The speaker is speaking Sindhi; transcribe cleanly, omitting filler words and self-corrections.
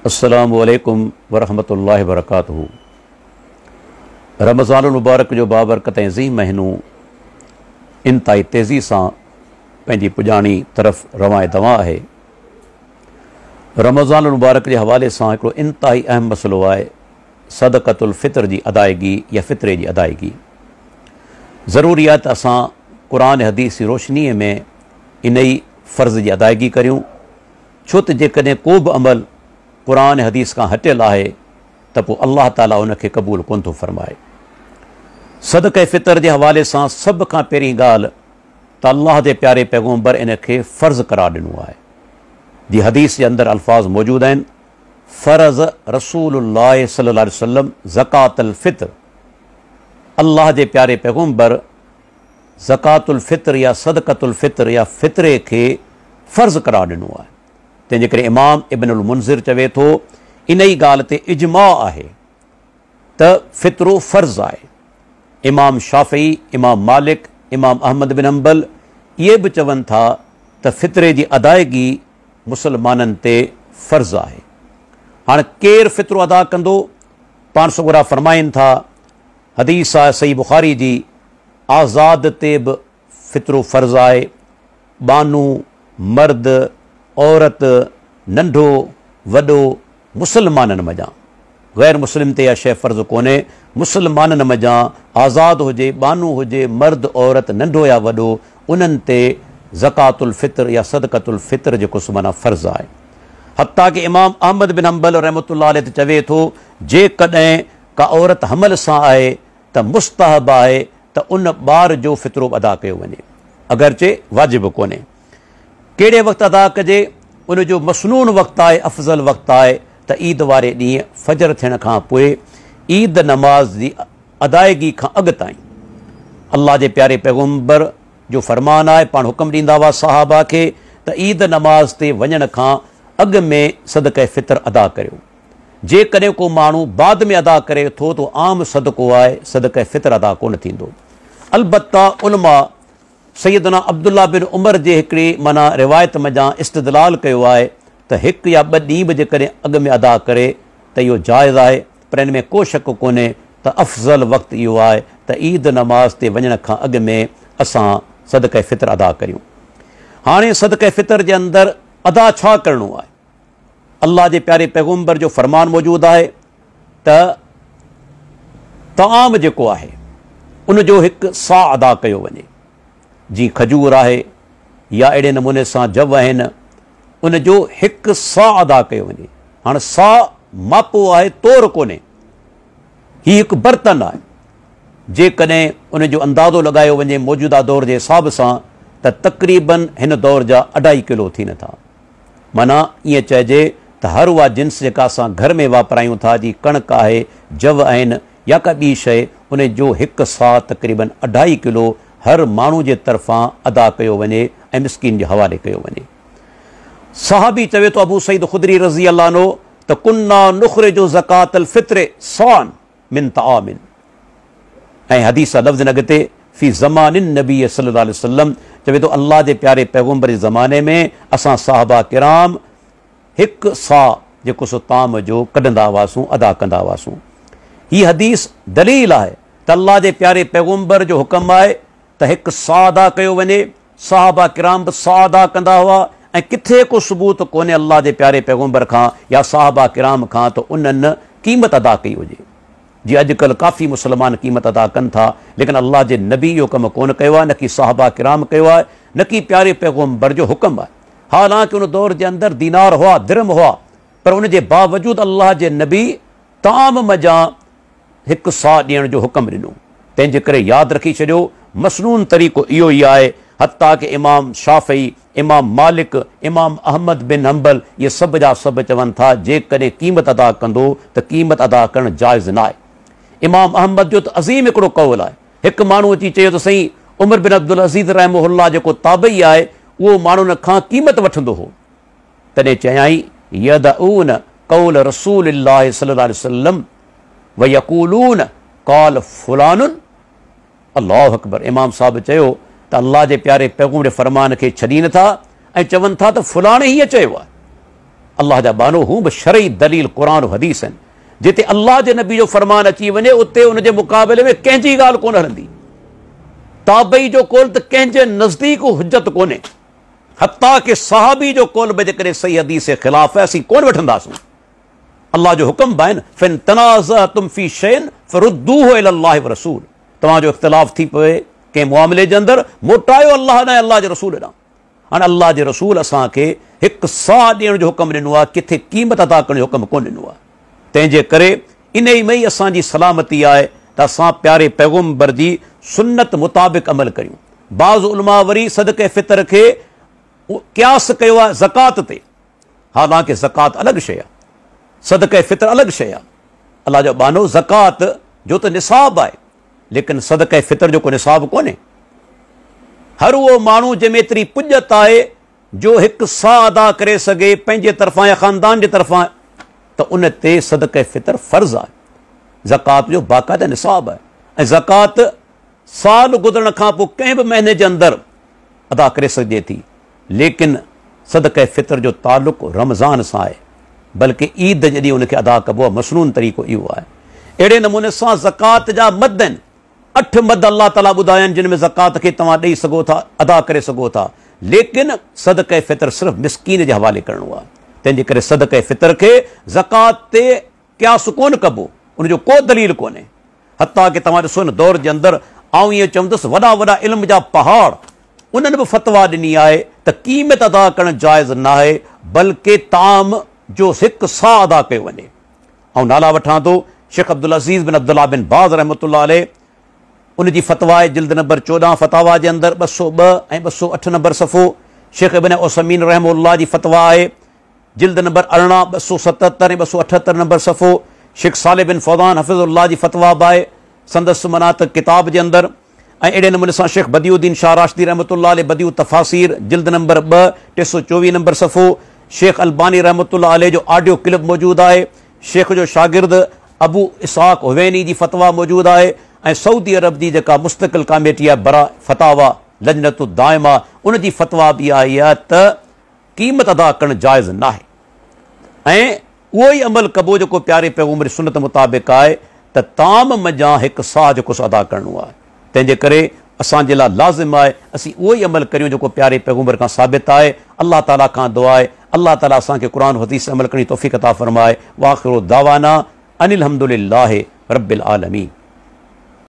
السلام عليڪم ورحمة الله وبرڪاته رمضان المبارڪ جو بابرڪت ۽ عظيم مهينو انتهائي تيزي سان پنهنجي پڄاڻي طرف روان دوان آهي. رمضان المبارڪ جي حوالي سان هڪڙو انتهائي اهم مسئلو آهي صدقة الفطر جي ادائگي يا فطري جي ادائگي. ضروري آهي ته اسان قرآن حديث جي روشنيء ۾ انهي فرض جي ادائگي ڪريون، ڇو ته جيڪڏهن ڪو به عمل قرآن ۽ حديث کان هٽيل آهي ته پوء الله تعاليٰ ان کي قبول ڪونه ٿو فرمائي. صدقه فطر جي حوالي سان سڀ کان پهرين ڳالهه ته الله جي پياري پيغمبر ان کي فرض قرار ڏنو آهي. جي حديث جي اندر الفاظ موجود آهن، فرض رسول الله صلي الله عليه وسلم زڪوة الفطر، الله جي پياري پيغمبر زڪوة الفطر يا صدقة الفطر يا فطري کي فرض قرار ڏنو آهي. تنهن جي ڪري امام ابن المنذر چوي ٿو، انهي ڳالهه تي اجماع آهي ته فطرو فرض آهي. امام شافعي، امام مالڪ، امام احمد بن حنبل اهي به چون ٿا ته فطري جي ادائگي مسلمانن تي فرض آهي. هاڻ ڪير فطرو ادا ڪندو؟ پاڻ سڳورا فرمائن ٿا، حديث آهي صحيح بخاري جي، آزاد تي به فطرو فرض آهي، ٻانهو، مرد، عورت، ننڍو، وڏو، مسلمانن منجهان، غير مسلم تي اها شيء فرض ڪونهي، مسلمانن منجهان آزاد هجي، ٻانهو هجي، مرد، عورت، ننڍو يا وڏو، انهن تي زڪوة الفطر يا صدقة الفطر جيڪو سو معنيٰ فرض آهي. حتيٰ ڪه امام احمد بن حنبل رحمة الله عليه ته چوي ٿو، جيڪڏهن ڪا عورت حمل سان آهي ته مستحب آهي ته ان ٻار جو فطرو به ادا ڪيو وڃي، اگرچه واجب ڪونهي. ڪهڙي وقت ادا ڪجي؟ ان جو مسنون وقت آهي، افضل وقت آهي ته عيد واري ڏينهن فجر ٿيڻ کان پوء عيد نماز جي ادائگي کان اڳ تائين. الله جي پياري پيغمبر جو فرمان آهي، پاڻ حڪم ڏيندا هئا صحابه کي ته عيد نماز تي وڃڻ کان اڳ ۾ صدقه فطر ادا ڪريو. جيڪڏهن ڪو ماڻهو بعد ۾ ادا ڪري ٿو ته عام صدقو آهي، صدقه فطر ادا ڪونه ٿيندو. البته علماء سيدنا عبدالله بن عمر جي هڪڙي معنيٰ روايت منجهان استدلال ڪيو آهي ته هڪ يا ٻه ڏينهن به جيڪڏهن اڳ ۾ ادا ڪري ته اهو جائز آهي پر ان ۾ ڪو شڪ ڪونهي ته افضل وقت اهو آهي ته عيد نماز تي وڃڻ کان اڳ ۾ اسان صدقه فطر ادا ڪريون. هاڻي صدقه فطر جي اندر ادا ڇا ڪرڻو آهي؟ الله جي پياري پيغمبر جو فرمان موجود آهي ته طعام جيڪو آهي ان جو هڪ صاع ادا ڪيو وڃي، جيئن کجور آهي يا اهڙي نموني سان جو آهن، ان جو هڪ صاع ادا ڪيو وڃي. هاڻ صاع ماپو آهي، تور ڪونهي، هي هڪ برتن آهي. جيڪڏهن ان جو اندازو لڳايو وڃي موجوده دور جي حساب سان ته تقريباً هن دور جا اڍائي ڪلو ٿين ٿا. معنيٰ ائين چئجي ته هر اها جنس جيڪا اسان گهر ۾ واپرايون ٿا، جيئن ڪڻڪ آهي، جو آهن يا ڪا ٻي شيء، ان جو هڪ صاع تقريباً اڍائي ڪلو هر ماڻهو جي طرفان ادا ڪيو وڃي ۽ مسڪين جي حوالي ڪيو وڃي. صحابي چوي ٿو ابو سعيد خدري رضي الله عنه ته ڪنا نخرج زڪوة الفطر صاعا من طعام. ۽ حديث جا لفظ اڳتي في زمان النبي صلي الله عليه وسلم چوي ٿو الله جي پياري پيغمبر جي زماني ۾ اسان صحابه ڪرام هڪ صاع جيڪو سو طعام جو ڪڍندا هئاسون ادا ڪندا هئاسون. هي حديث دليل آهي ته الله جي پياري پيغمبر جو حڪم آهي ته هڪ صاع ادا ڪيو وڃي، صحابه ڪرام به صاع ادا ڪندا هئا ۽ ڪٿي ڪو ثبوت ڪونهي الله جي پياري پيغمبر کان يا صحابه ڪرام کان ته انهن قيمت ادا ڪئي هجي. جي اڄ ڪلهه ڪافي مسلمان قيمت ادا ڪن ٿا ليڪن الله جي نبي اهو ڪم ڪونه ڪيو آهي نڪي صحابه ڪرام ڪيو آهي نڪي پياري پيغمبر جو حڪم آهي حالانڪه ان دور جي اندر دينار هئا درهم هئا پر ان جي باوجود الله جي نبي طعام منجهان هڪ صاع ڏيڻ جو حڪم ڏنو تنهن جي ڪري ياد رکي ڇڏيو مسنون طريقو اهو ئي آهي حتيٰ ڪه امام شافعي، امام مالڪ، امام احمد بن حنبل اهي سڀ جا سڀ چون ٿا جيڪڏهن قيمت ادا ڪندو ته قيمت ادا ڪرڻ جائز ناهي. امام احمد جو ته عظيم هڪڙو قول آهي. هڪ ماڻهو اچي چيو ته سائين عمر بن عبدالعزيز رحمه الله جيڪو تابعي آهي اهو ماڻهن کان قيمت وٺندو هو. تڏهن چيائين يدعون قول رسول الله صلي الله عليه وسلم ويقولون قال فلان. الله اڪبر! امام صاحب چيو ته الله جي پياري پيغمبر جي فرمان کي ڇڏين ٿا ۽ چون ٿا ته فلاڻي هيئن چيو آهي. الله جا ٻانهو هو به شرعي دليل قرآن و حديث آهن. جتي الله جي نبي جو فرمان اچي وڃي اتي ان جي مقابلي ۾ ڪنهن جي ڳالهه ڪونه هلندي. تابعي جو قول ته ڪنهن جي نزديڪ حجت ڪونهي. حتيٰ ڪه صحابي جو قول به جيڪڏهن صحيح حديث جي خلاف آهي اسين ڪونه وٺنداسون. الله جو حڪم به آهي نه فان تنازعتم في شيء فردوه الي الله والرسول توهان جو اختلاف ٿي پوي ڪنهن معاملي جي اندر موٽايو الله ڏانهن ۽ الله جي رسول ڏانهن. هاڻي الله جي رسول اسان کي هڪ صاع ڏيڻ جو حڪم ڏنو آهي، ڪٿي قيمت ادا ڪرڻ جو حڪم ڪونه ڏنو آهي. تنهن جي ڪري انهي ۾ ئي اسان جي سلامتي آهي ته اسان پياري پيغمبر جي سنت مطابق عمل ڪريون. بعض علماء وري صدقه فطر کي قياس ڪيو آهي زڪوات تي، حالانڪه زڪوات الڳ شيء آهي، صدقه فطر الڳ شيء آهي. الله جو ٻانهو زڪوات جو ته نصاب آهي، ليڪن صدقه فطر جو ڪو نصاب ڪونهي. هر اهو ماڻهو جنهن ۾ ايتري پڄت آهي جو هڪ صاع ادا ڪري سگهي پنهنجي طرفان يا خاندان جي طرفان ته ان تي صدقه فطر فرض آهي. زڪوات جو باقاعده نصاب آهي ۽ زڪوات سال گذرڻ کان پوء ڪنهن به مهيني جي اندر ادا ڪري سگهجي ٿي ليڪن صدقه فطر جو تعلق رمضان سان آهي بلڪه عيد جي ڏينهن ان کي ادا ڪبو آهي مسنون طريقو اهو آهي. اهڙي نموني سان زڪوات جا مد آهن اٺ مد الله تعاليٰ ٻڌايا آهن جن ۾ زڪوات کي توهان ڏئي سگهو ٿا ادا ڪري سگهو ٿا ليڪن صدقه فطر صرف مسڪين جي حوالي ڪرڻو آهي تنهن جي ڪري صدقه فطر کي زڪوات تي قياس ڪونه ڪبو، ان جو ڪو دليل ڪونهي. حتيٰ ڪه توهان ڏسو هن دور جي اندر آئون ائين چوندس وڏا وڏا علم جا پهاڙ انهن به فتويٰ ڏني آهي ته قيمت ادا ڪرڻ جائز ناهي بلڪه طعام جو هڪ صاع ادا ڪيو وڃي. آئون نالا وٺان ٿو شيخ عبدالعزيز بن عبدالله بن باز رحمة الله عليه ان جي فتويٰ آهي جلد نمبر 14 فتاويٰ جي اندر 202 ۽ 208 نمبر صفحو، شيخ ابن عثيمين رحمه الله جي فتويٰ آهي جلد نمبر 18، 277 ۽ 278 نمبر صفحو، شيخ صالح بن فوزان حفظه الله جي فتويٰ به آهي سندس معنيٰ ته ڪتاب جي اندر ۽ اهڙي نموني سان شيخ بديع الدين شاهه راشدي رحمة الله عليه بديع التفاسير جلد نمبر 2، 324 نمبر صفحو، شيخ الباني رحمة الله عليه جو آڊيو ڪلپ موجود آهي، شيخ جو شاگرد ابو اسحاق حويني جي فتويٰ موجود آهي ۽ سعودي عرب جي جيڪا مستقل ڪاميٽي آهي براء فتاويٰ لجنة الدائمه ان جي فتويٰ به اها ئي آهي ته قيمت ادا ڪرڻ جائز ناهي ۽ اهو ئي عمل ڪبو جيڪو پياري پيغمبر جي سنت مطابق آهي ته طعام منجهان هڪ صاع جيڪو سو ادا ڪرڻو آهي تنهن جي ڪري اسان جي لاء لازم آهي اسين اهو ئي عمل ڪريون جيڪو پياري پيغمبر کان ثابت آهي الله تعالي کان دعا آهي الله تعالي اسان کي قرآن و حديث تي عمل ڪرڻ جي توفيق عطا فرمائي واخر دعوانا ان الحمد لله رب العالمين.